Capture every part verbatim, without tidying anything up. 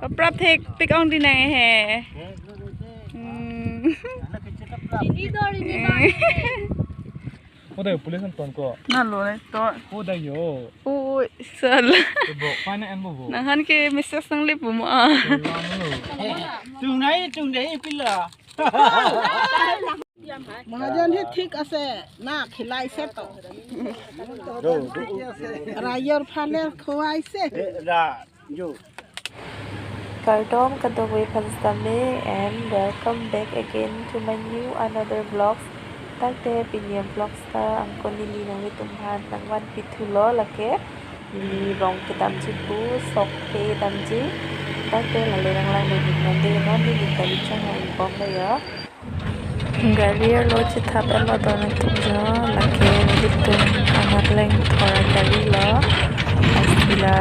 Prap thek pik ong di nang he. Hmm. Ini dor, ini dor. Ko dai police an ton ko. Na lo ne to. Ko dai yo. Oi, sal. Bo, fine and bo. Nang han ke message nang lip mo a. Tung nai, tung dai pila. Mahajon hi thik ase, na khilai se to. Raiyor phale khowai se. Kardom kadokave aphan sitame and welcome back again to my new another vlogs. Tangte pini vlogs ta angko neli nanglitum aphan nangvan pithu lo lake. Neli rong kedamji pu sok kedamji. Tangte lale nanglang dun mande non neli kali chang nang bom lo ya. Gari arlo chethap elo don atum jo, lake nelitum amat leng thora gari lo. Asila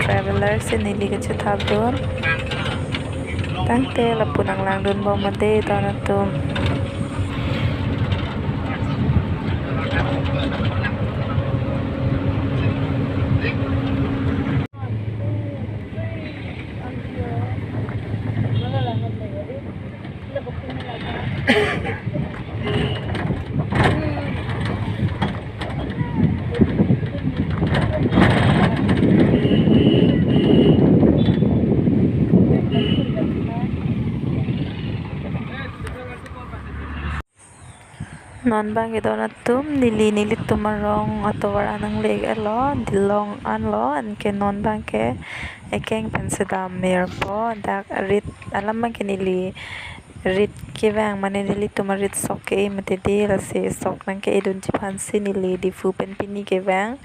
traveler si neli kachethap dun. Tangte lapu nanglang dun bom mande don atum. Non bang ke don atum neli nelitum arong atovar anang lek elo, Dilong anlo, anke non bang ke ekeng pen sedam merpo, dak rit alam bang ke neli rit kevang mane nelitum arit sok ke mate de lasi sok nang ke-e dunji aphan si neli Diphu pen pini kevang,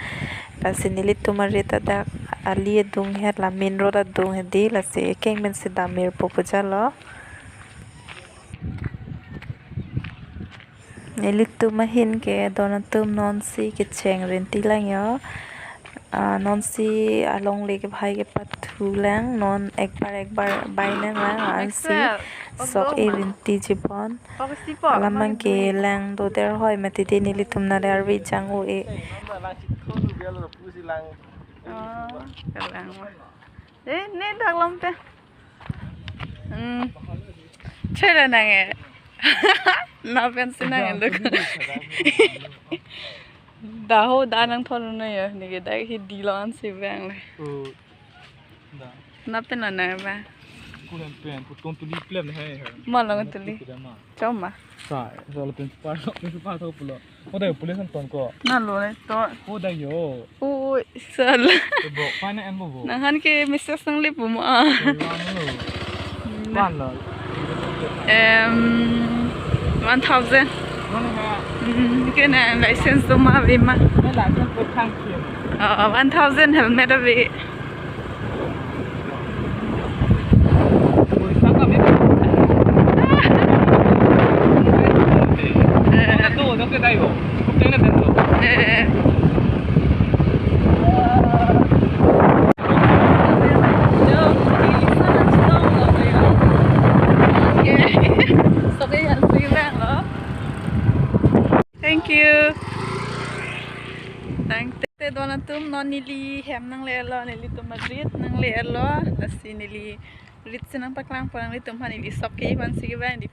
lasi nelitum arit adak ali adung het la main road adung het de lasi ekeng pen sedam merpo pu jalo. Nelitum ahin ke don atum non si kecheng rinti lang yo. Ah, non si alongle kebhai kepathu lang, non ekbar ekbar bai nang lang, ansi sok e rinti jibon. Alam bang ke lang do der hoi mati de nelitum na der vi jang u e. Eh, ne dak lam te. Hmm. Chera nang e. Na pen si nang e duk. Daho da nang thon na yo. Neke dak hi Dilong si vang le. Oh. Da. Na pen na nang ba. Kulen pen, ku ton tuli plem hai hai. Ma long tuli. Kuda ma. Choma. Sa, sa lo pen pa, pen pa tho pulo. Ko dai police an ton ko. Na lo ne to. Ko dai yo. Oi, sal. Bo, fine and bo bo. Nang han ke message nang lip mo a. Pan lo. Em, one thousand. Mana ha? Hmm, ke na license do ma ve ma. Na license ko thang ke. Ah, one thousand helmet ave. Thank you. Tangte don atum non neli hem nangle lo, nelitum arit nangle lo, lasi neli rit si nangpaklang pon nanglitum aphan, neli sok ke-e aphan si kevang di.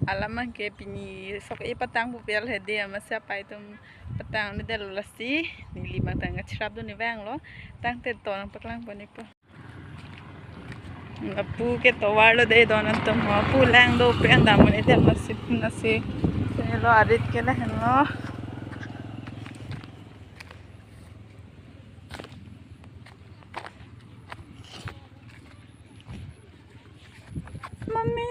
Alam bang ke pini sok e patang pu pel hedi, amatsi apai atum patang ni del lasi neli bang tang kachrap dun ni vang lo. Tangte to nangpaklang pon ni po. Lapu ke tovar lo de don atum ho. Pu lang do pen dam ni del lasi pu nasi. Te lo arit ke lahen lo. Mami.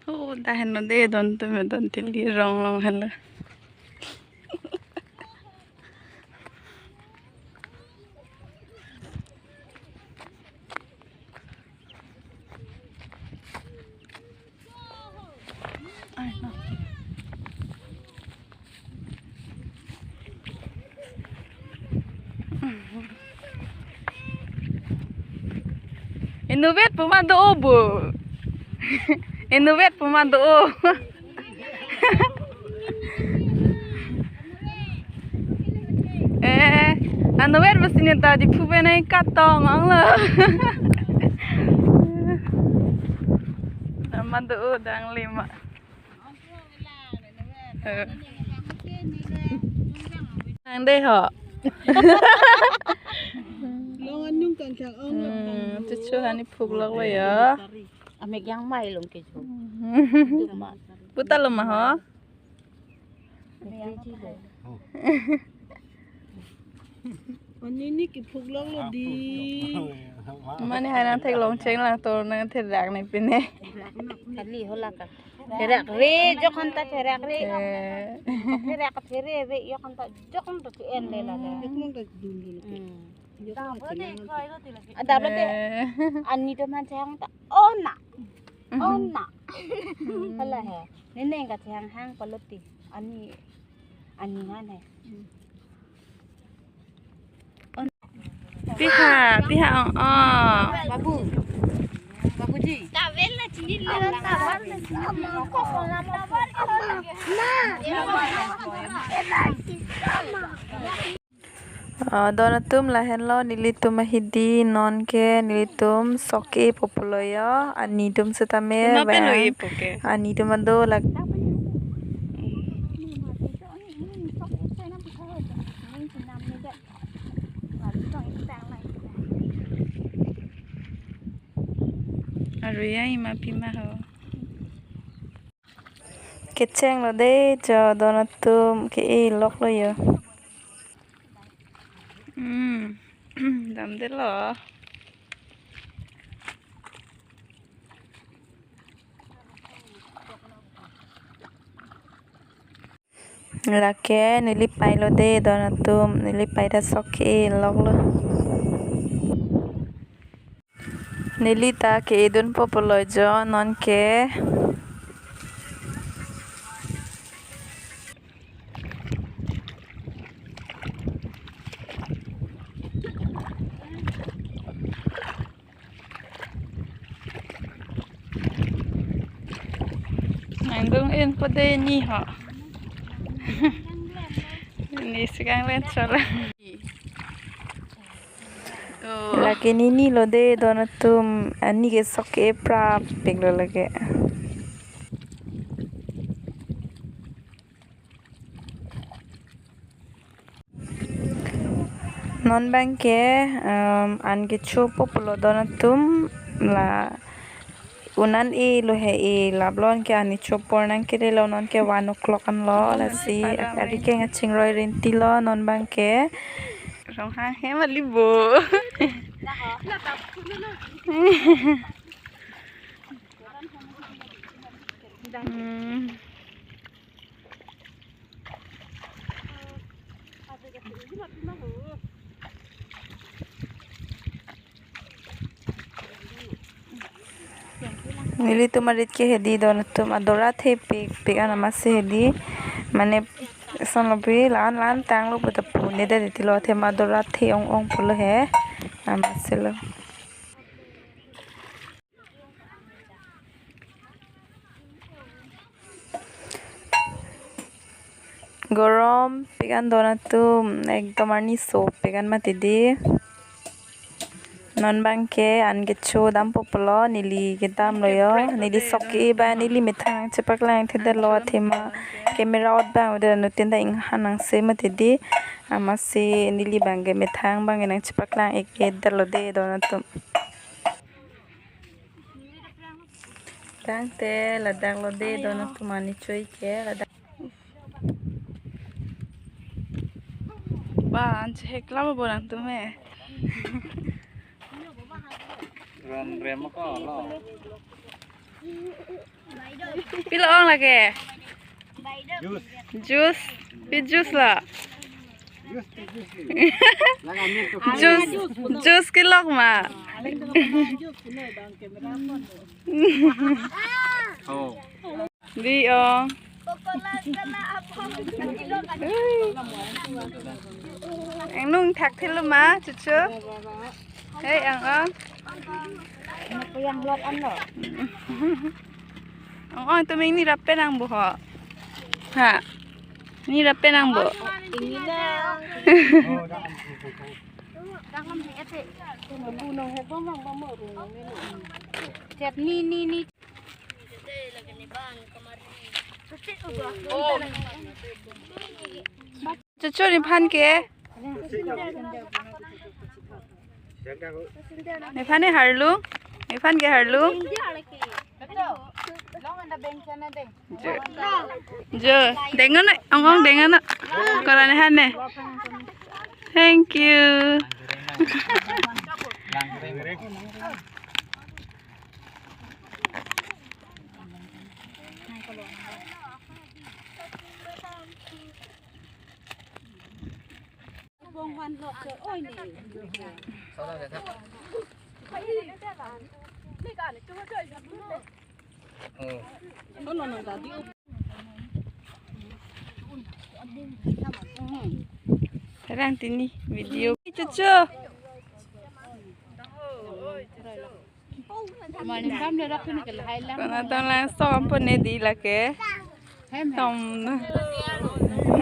Oh, dah henlo de don atum, don tili rong long henlo. Ai, no. Inutvet pu ma do-o bo. Inutvet pu ma do-o. Eh, anutvet pu si ne ta Diphu pen nangkatong onglo. Nama do-o dang lima. Eh. Nang dei ho. Long anung kangkang ong. Hmm, chuchu hani phuklok lo ya. Amek yang mai long kecho. Hmm. Duma. Puta lo ma ho. Ani ni kephuklok lo dei. Mane hai nang theklong cheng lang tor nang therak ne pine. Kali hola ka. Therak re, jokon ta therak re. Eh. Therak therak re, jokon ta jokon ta en le la le. Jokon ta dun dun. Hmm. Jokon ta chenang. Ada bete. Eh. Ani do man chang ta. Ona. Mhm. Ona. Hmm. Hala he. Nene ka chang hang paloti. Ani, ani han he. Piha, piha ong ong. Babu. Babuji. Ah, don atum lahenlo nelitum ahidi, non ke nelitum sok ke-e po pulo yo, ani atum setame. Tuma pen lo vang. E po ke. Ani atum ado lak. Aru ya ima pima ho. Kecheng lo dei jo don atum ke-e lok lo yo. Hmm. Damde lo. Lake neli pai lo dei don atum, neli pai ta sok ke-e lok lo. Neli ta ke-e dun po pulo jo non ke. Nangdung in po dei ni ho. Ni si kanglen cholang. Oh. Lake nini lo dei don atum, ani ke sok ke-e prapik lo lake. Non bang ke, em, an kecho po pulo don atum la un an-e lo he-e lablon ke ani chopor nang kere lo non ke one o'clock an lo lasi ari ke ngachingroi rinti lo non bang ke. Rong hang he mali bo. Hmm. Nelitum arit ke hedi don atum ador athepik pik an amatsi hedi mane son lo pi lan lan tang lo puta pu ne de tilo athema ador athe ong ong pulo he amatsi lo. Gorom pik an don atum ekdom arni sopik an mati dei. Non bang ke an kecho dam po pulo neli kedam lo yo. Neli sok ke-e ba neli methang chepaklang thedetlo athema camera ot bang udah nutin ta inghan nang se mati dei. Amatsi neli bang ke methang bang ke nang chepaklang ik-edetlo dei don atum. Tangte ladak lo dei don atum ani choi ke ladak. Ba, an chehek lama bo nangtum he. Ran rem ko lo. Pilo ong lake? Juice. Juice. Pi juice la? Juice, juice. Juice, juice kelok ma? Oh. Di ong. Ang nung thak thil ma, chuchu. Hey, ang ong. Ano po yang lot ano? Ang ong tuming ni rapen ang buho. Ha. Ni rapen ang bu. Ini na. Chutney ni ni. Chuchu nephan ke. Nephan ne harlung. Nephan ke harlung. Jo. Jo. Dengno, ong ong dengno. Koran nephan ne. Thank you. Sekarang tini video. Cucu. Mana tam le rak ni ke lahai lang. Kona tang lang som pon ne di lake. Hem, hem. Tom na.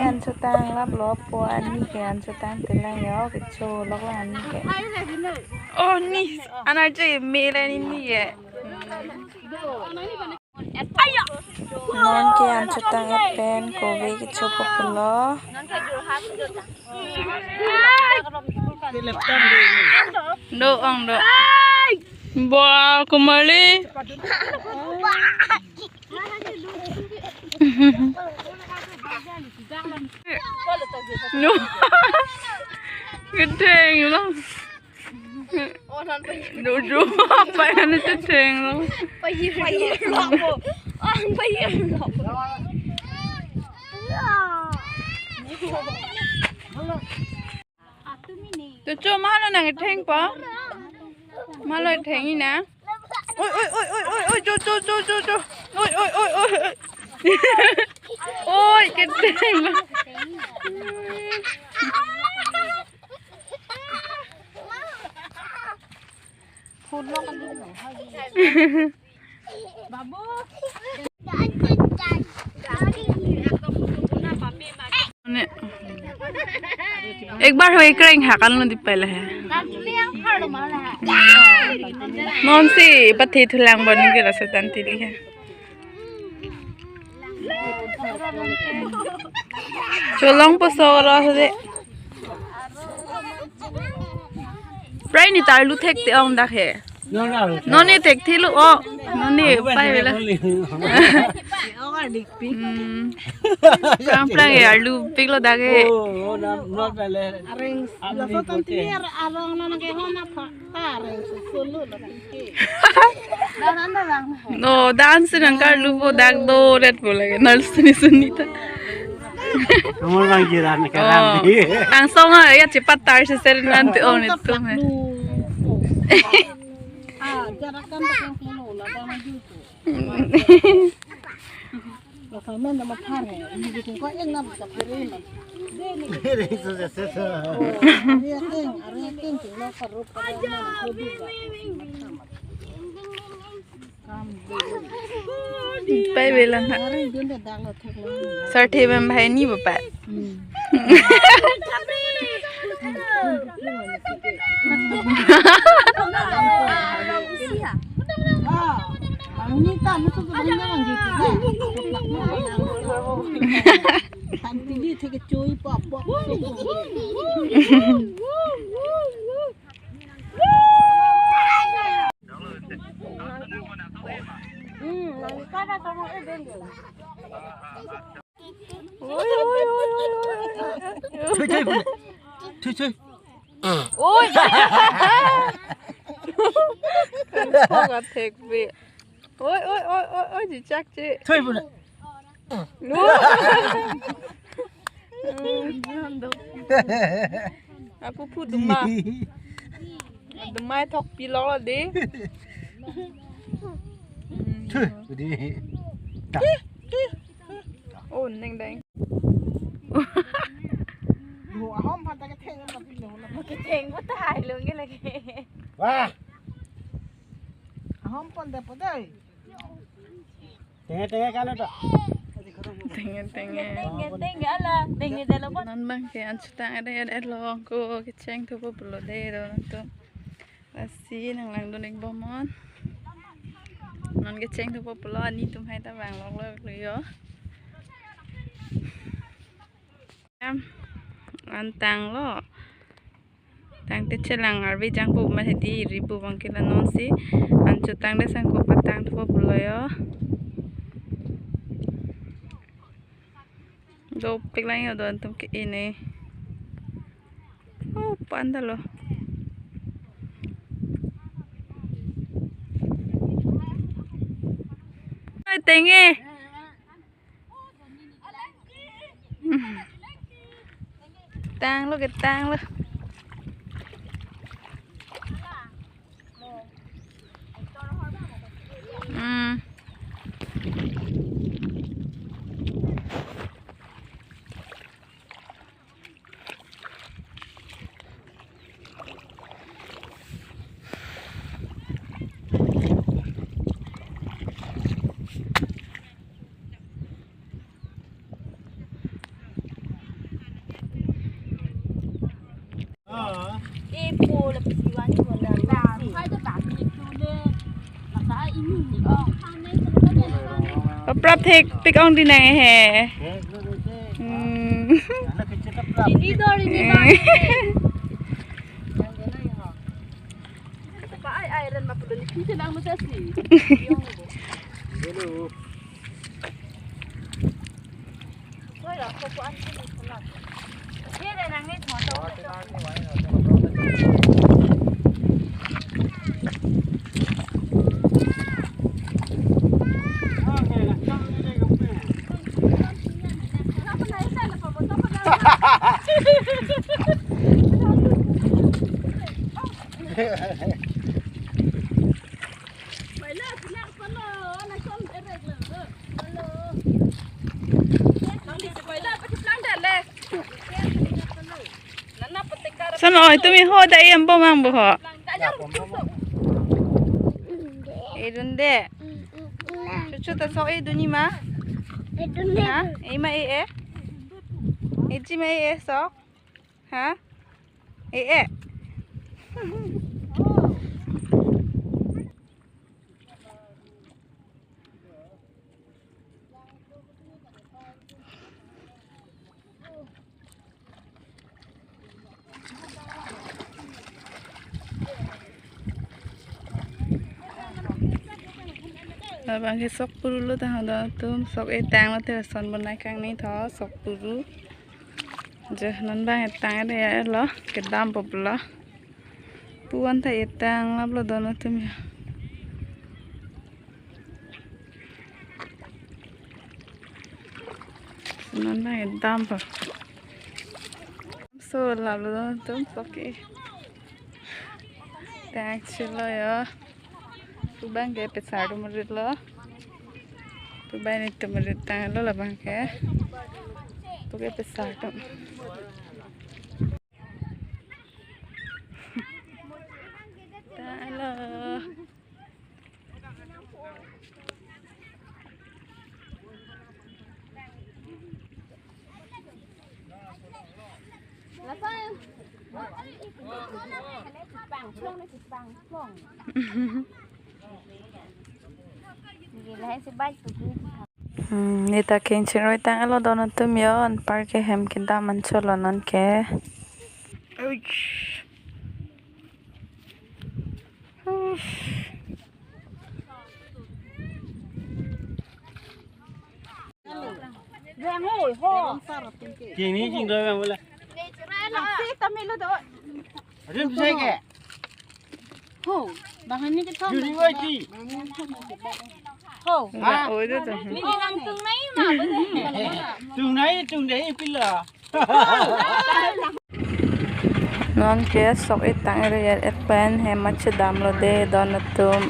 An chotang lap lo po ani ke an chotang telang yo kecho lok lang ani ke. Oh ni, anar je me le ni ni ye. Non ke an chotang pen kove kecho po pulo. Do ong do. Ba kumali. No. Kedeng lo. Dojo apa yang ada kedeng lo. Payir, payir lo. Ang payir lo. Chuchu, malo nang etheng po? Malo etheng ina. Oi, oi, oi, oi, oi, oi, jo, jo, jo, jo, jo. Oi, oi, oi, oi, oi. Oi, kedeng. Babu. एक बार हुए क्रैंक हाकल न दिपाइला है। नॉन से पथे थुलांग बन के रसोई तंती ली है। Cholong po so ro de. Prai ni tarlu thek te ong dak he. Non ni thek thilu o. Non ni pai vela. Hmm. Plang plang ya lu pik lo dak he. Areng laso tang ti arong non ke hona pha. No, dance nang karlu po dak do ret po lake. Nal suni suni ta. Kamu bang jiran karam. Oh. Langsung ya cepat tar seser nanti oh itu. Ah, jarakan tak yang pulo lah, jangan gitu. Lo kamen nama thar hai, ini bikin ko ek nam sa pere man. Pere so se se so. Are keng, are keng, keng lo karup karup na ko di ba. Kam de. Pai velang ha. Are din de dak lo thek lo. Sarthe mem bhai ni bapak. Hmm. Ang ni ta mo to ko bang bang gitu. Kan ti di thek chui pa pa. Hmm, nang ka na tong e den. Oi, oi, oi, oi, oi. Thui, thui, thui, thui. Oi. Kok athek be. Oi, oi, oi, oi, oi, ji chak che. Thui, bu na. No. Aku phu duma. Duma thok pilok lo de. Thui, bu di. Oh, neng deng. Lo ahom phan ta ketheng lo pilo lo. Ketheng ko ta hai lo nge lagi. Wah. Hom pon de po dei. Tenge tenge kalo to. Tenge tenge. Tenge tenge ala, tenge dalo pon. Non bang ke an chutang ada ada long ko kecheng thupo pulo dei do nangtum. Lasi nang langdun ik bomnon. Non kecheng thupo pulo, ani atum hai ta vang lok lok lo yo. Em, an tanglo. Tangte chelang arve jangpo ma hedi ripo bang ke la nonsi. An chutang de sangko patang thupo pulo yo. Dopik lang yo do nangtum ke-e ne. Oh, panda lo. Ai, tenge. Tanglo ke tanglo. Hmm. Prap thek pik ong di nang he. Hmm. Ini dor ini dor. Hello. Son oi, tumi ho da em bomang bo ho. Edun de. Chuchu ta sok edun ni ma. Ha? Ema e e. Eji ma e e sok. Ha? E e. Labang ke sok puru lo ta, hado atum sok etang lo te, son bonai kangni tho sok puru. Je non bang etang ada ya lo, kedam pop lo. Puan ta etang lap lo don atum ya. Non bang edam pa. So lap lo don atum sok ke. Tang chilo yo. Pu bang ke pesar tum rit lo. Pu bang ni tum rit tanglo labang ke. Pu ke pesar tum. Tanglo. Hmm, neta keng chiroi tanglo don atum yo, anpar ke hem kedam an cholo non ke. Uish. Uish. Kini jing doi bang bola. Asin tamilo do. Asin tu saya ke? Ho, bang ini kita. Juri wai ji. Ho. Ah, oh, itu tuh. Ini nang tung nai ma, betul. Tung nai, tung dei pila. Non ke sok etang ere et pen hem machedam lo de don atum.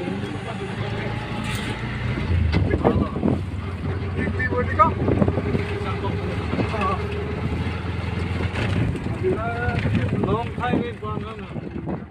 Long time in Bangkok.